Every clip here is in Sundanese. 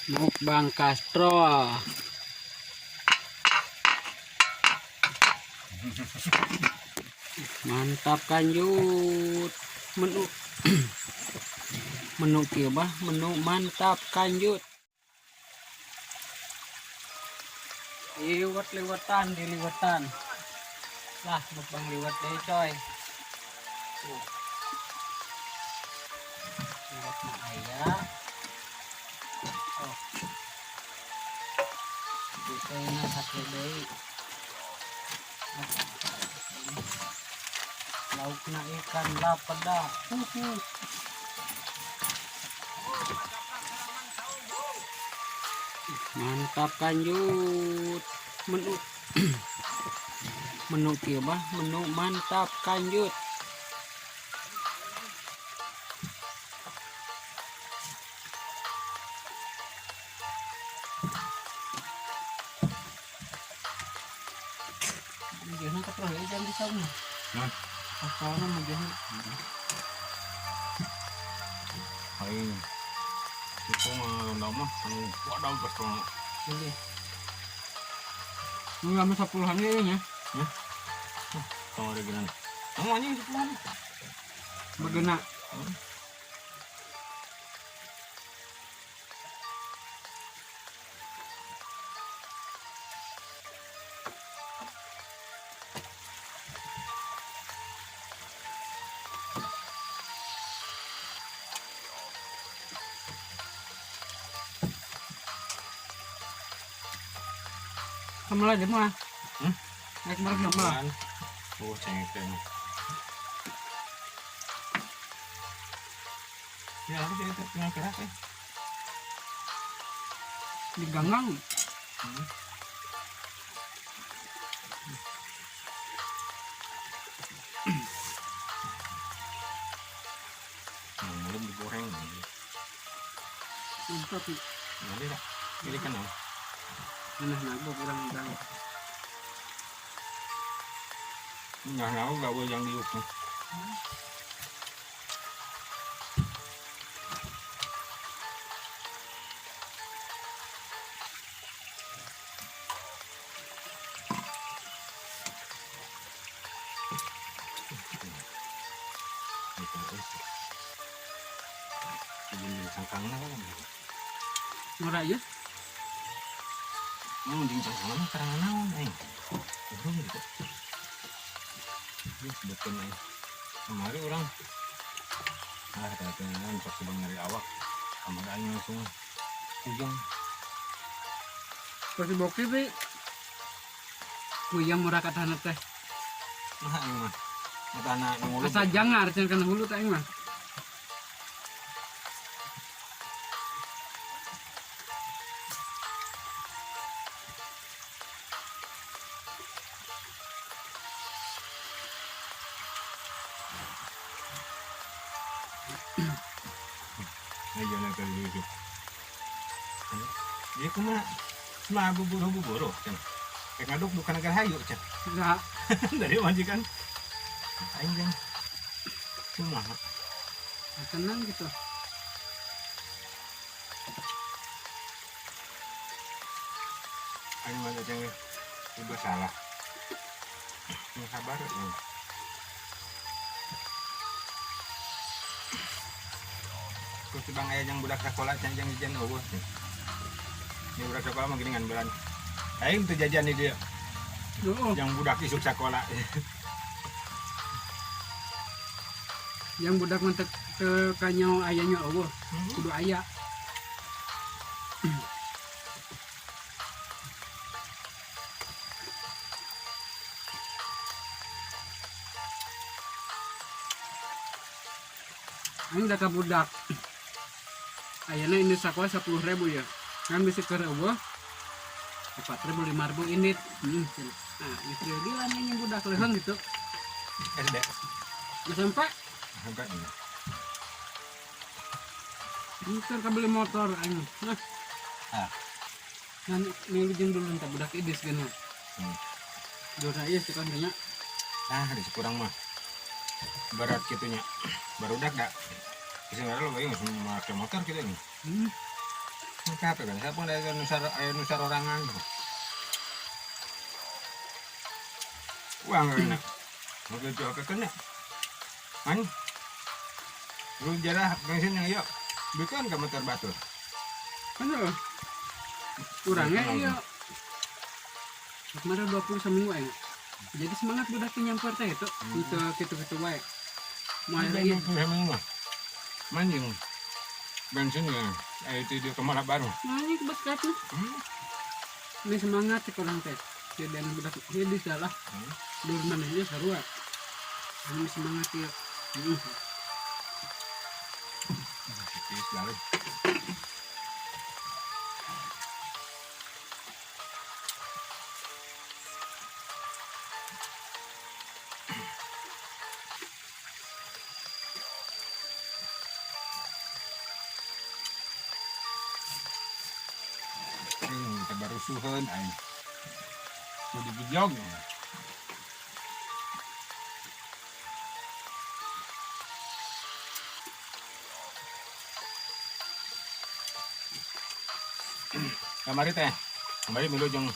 Mukbang kastrol. Mantap kanjut. Menu menu kieu bah, menu mantap kanjut. Liwet liwetan di liwetan. Lah mukbang liwet deh coy. Tuh. Liwet mah aya. Oh. Ditena sate deui. Laukna ikan lapeda. Huhu. Mantap kanjut. Menu menu kieu bah, menu mantap kanjut. Mujahna katroh ya jam di sauna. Nah. Kastrolna mujahna. Aing itu mah mah anu wadah kastrolna. Ini. Ini lama 10-an ya nya. Hah? Tong original. Kamu anjing 10-an. Begena. Kamu aja mah. Hmm? Naik merek sama. Oh, cengek teh. Ya, aku sih tinggal kerak ya. Di ganggang. Belum digoreng. Mantap. Nanti tak? Ini kan. Nah, nah, gua kurang tahu. Nggak tahu, nggak boleh yang diukur. Cangkangna kan. Murah ya? Jeung cangkangna mah karangan naon aing. Urung gitu. Ini sebutkeun aing. Kemari urang. Ah, kata-kata sok sebang nyari awak. Kamar aing langsung puyeng. Seperti bokti sih. Puyeng murah katana teh. Nah, aing mah. Matana ngulub. Asa jangar cenah kana hulu teh aing mah. Ayo nak ke YouTube. Dia kumaha? Semua bubur-bubur cenah. Kayak ngaduk bukan agar hayu cenah. Enggak. Dari majikan. Aing jeung kumaha? Tenang gitu. Aing mah jeung udah salah. Ini kabar ya. Terus bang aya yang budak sekolah can jang jajan eueuh. Ini budak sekolah mah gini ngan belan. Aing teu jajan di dia. Oh, Yang budak isuk sekolah. yang budak mah teu kanyo ayanya eueuh, kudu aya. Aing da ka budak. Ayana ini sekolah 10.000 ya. Kan bisa keur eueuh. 4.000 5.000 ini. Nah, itu dia ini budak leuheung gitu. SD. SMP. SMP. Ntar beli motor aing. Nah. Ah. Nan milu jeung dulu entar budak idis geuna. Dora ieu tukang nya. Ah, di kurang mah. Berat kitunya. Barudak dak. Bisa nggak lo bayang make motor gitu ini. Capek kan, siapa aya nu sarorangan. Uang kena. Mau ke HP kena. An. Lu jarah bensin yang yuk. Bukan ke motor batur. Kan heuh. Urangnya iya. Kemarin 20 seminggu aing. Jadi semangat budak teh nyamper teh itu. Untuk kitu-kitu wae. Moal Ada lagi. 20 seminggu mah. Manjing. Bensin ya. Ayo itu dia kemana baru. Nah, ini kebas nih. Ini semangat cek orang teh. Jadi budak jadi salah. Dur manehnya sarua. Ini semangat ya. Tipis lalu. Kita baru suhun aing. Kudu dijog. Kamari teh. Kamari milu jeung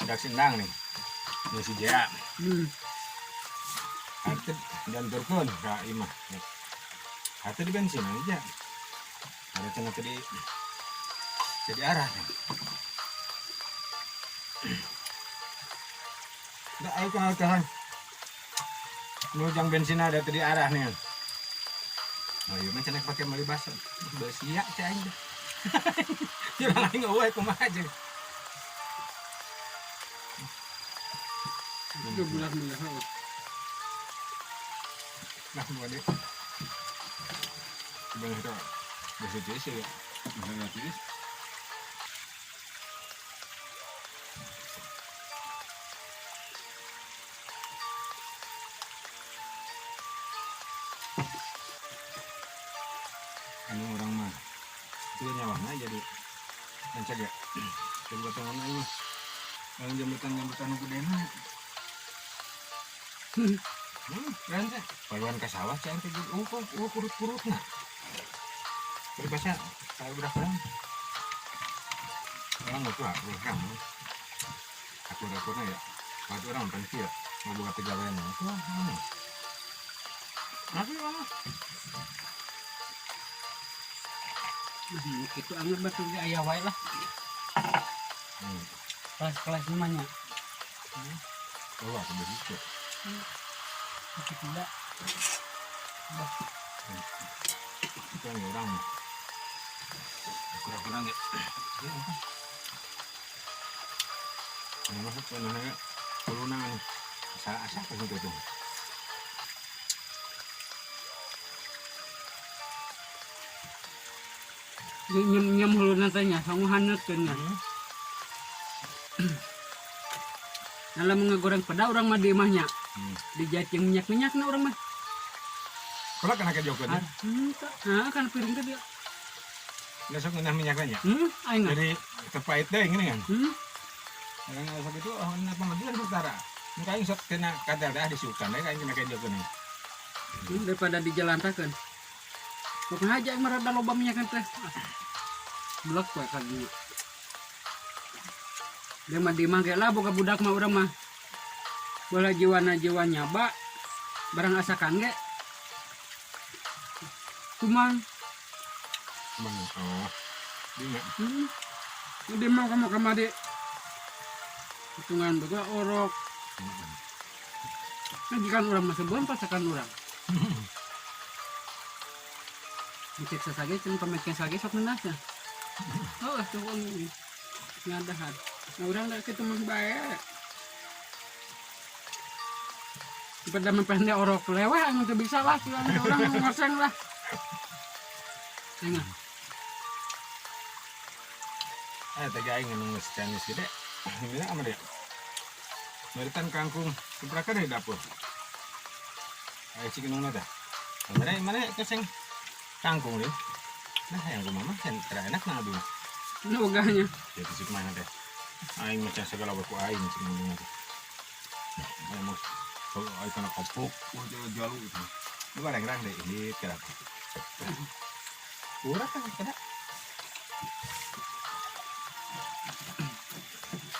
budak sendang nih. Ini si Jaya. Harta diantarkeun ka imah. Harta di bensin aja. Ada cenah tadi jadi arah. Dah ayo kenal tahan. Nu jang bensin ada tadi arah nih. Oh iya, macam nak pakai mali basah. Besi ya cai aing. Jangan aing eueuh kumaha jeung. Itu budak muda heuh. Nah, mau deh. Sebenarnya itu besi tiis ya. Misalnya tiis. Anu orang mah itu nyawahna jadi lancag ya. Jembatan aing mah. Yang jembatan-jembatan nu gedena. Kan teh. Paluan ka sawah cai teh kurut-kurutna. Peribahasa kayak budak urang. Orang mah tuh aku kamu. Akur-akurna ya. Waktu orang pan kieu, mau buka pegawaian itu. Tapi mah Kitu anggeur batur ge aya wae lah. Kelas-kelas namanya. Oh, aku begitu. Tapi tidak. Itu yang orang. Kurang-kurang ya. Ini masuk ke mana ya? Kulungan. Asa-asa apa itu tuh? Nyem-nyem huluna teh nya, sangu haneut keun nya. Nah, lamun ngagoreng peda urang mah di imahnya. Dijajeng minyak-minyakna urang mah. Kalau kena kejokeun ya? Nah, kan piring teh dia. Nggak sok ngeunah minyaknya nya? Aing mah. Jadi terpahit deh gini kan? Yang sok itu, oh, ini pengadilan sok tara. Ini kayak sok kena kadal dah disukan deh, kayak kena kejokeun. Daripada dijalantakeun. Pokoknya aja yang merada loba minyak teh. Blek we ka dieu. Dia mah di imah ge lah boga budak mah urang mah. Bola jiwana jiwa nyaba barang asa kangge. Kuman. Kuman. Oh. Dia. Di mah kamu kamari. Hitungan boga orok. Nah, jika urang mah sebeun pasakan urang. Dicek sasage cenah pameckeun sage sok ngeunah. Oh, tuh ini. Ngadahan. Nah, urang da kitu mah bae. Pada mempende orok leweh anu teu bisa lah, urang orang ngoseng lah. Engah. Tadi aing nunggu Chinese gede. Ini ama dia. Meritan kangkung keprakan di dapur. Ayo cik nunggu teh. Mana mana keseng kangkung deh. Nah, yang rumah mah yang enak nah abi mah. Ini ogahnya. Jadi cik mana teh. Aing macam segala wae ku aing cik nunggu teh. Aing mau kalau aing kena kopok, wah jalan jalu gitu. Ini barang rang deh, ini kira. Kurang kan kena.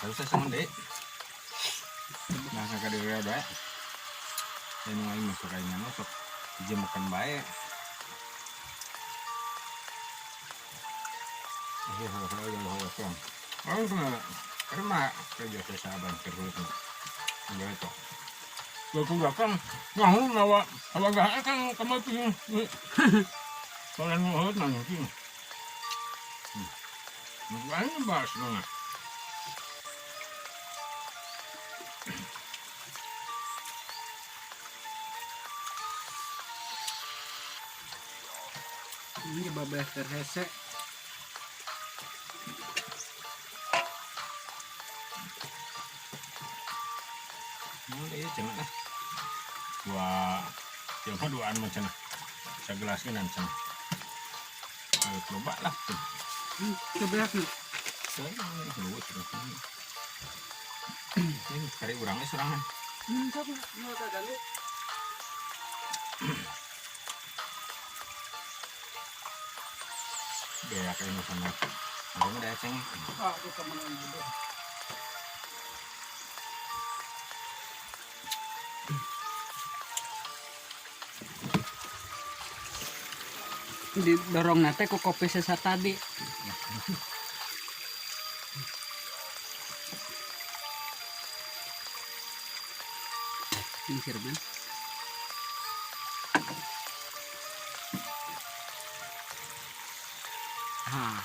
Harusnya sama deh. Nah, kakak diri bae. Ini aing masuk aing masuk. Hiji makan bae. Karena kerja saya sahabat terus enggak itu. Lalu belakang, ngahu nawa, kalau enggak kan kamu tuh, kalau nguhut nanti. Makanya bahas nggak. Ini babeh terhese. Nah, iya cenah lah. Dua, siapa duaan mah cenah. Segelas kan cenah. Ayo coba lah. Coba nih. Ini cari urangnya sorangan. Sok nggak ganggu. Biaya kayak sama. Aku udah ceng. Ah, aku kemana dulu. Didorong nate ku kopi sesa tadi. Ini Firman. Ah.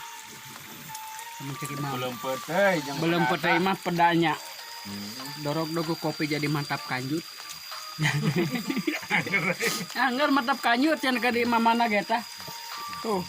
Sama cek mah. Belum petai, jangan Belum petai mah pedanya. Hmm. Dorok dogo kopi jadi mantap kanjut. Anggar mantap kanjut yang ke di mana geta. Tuh.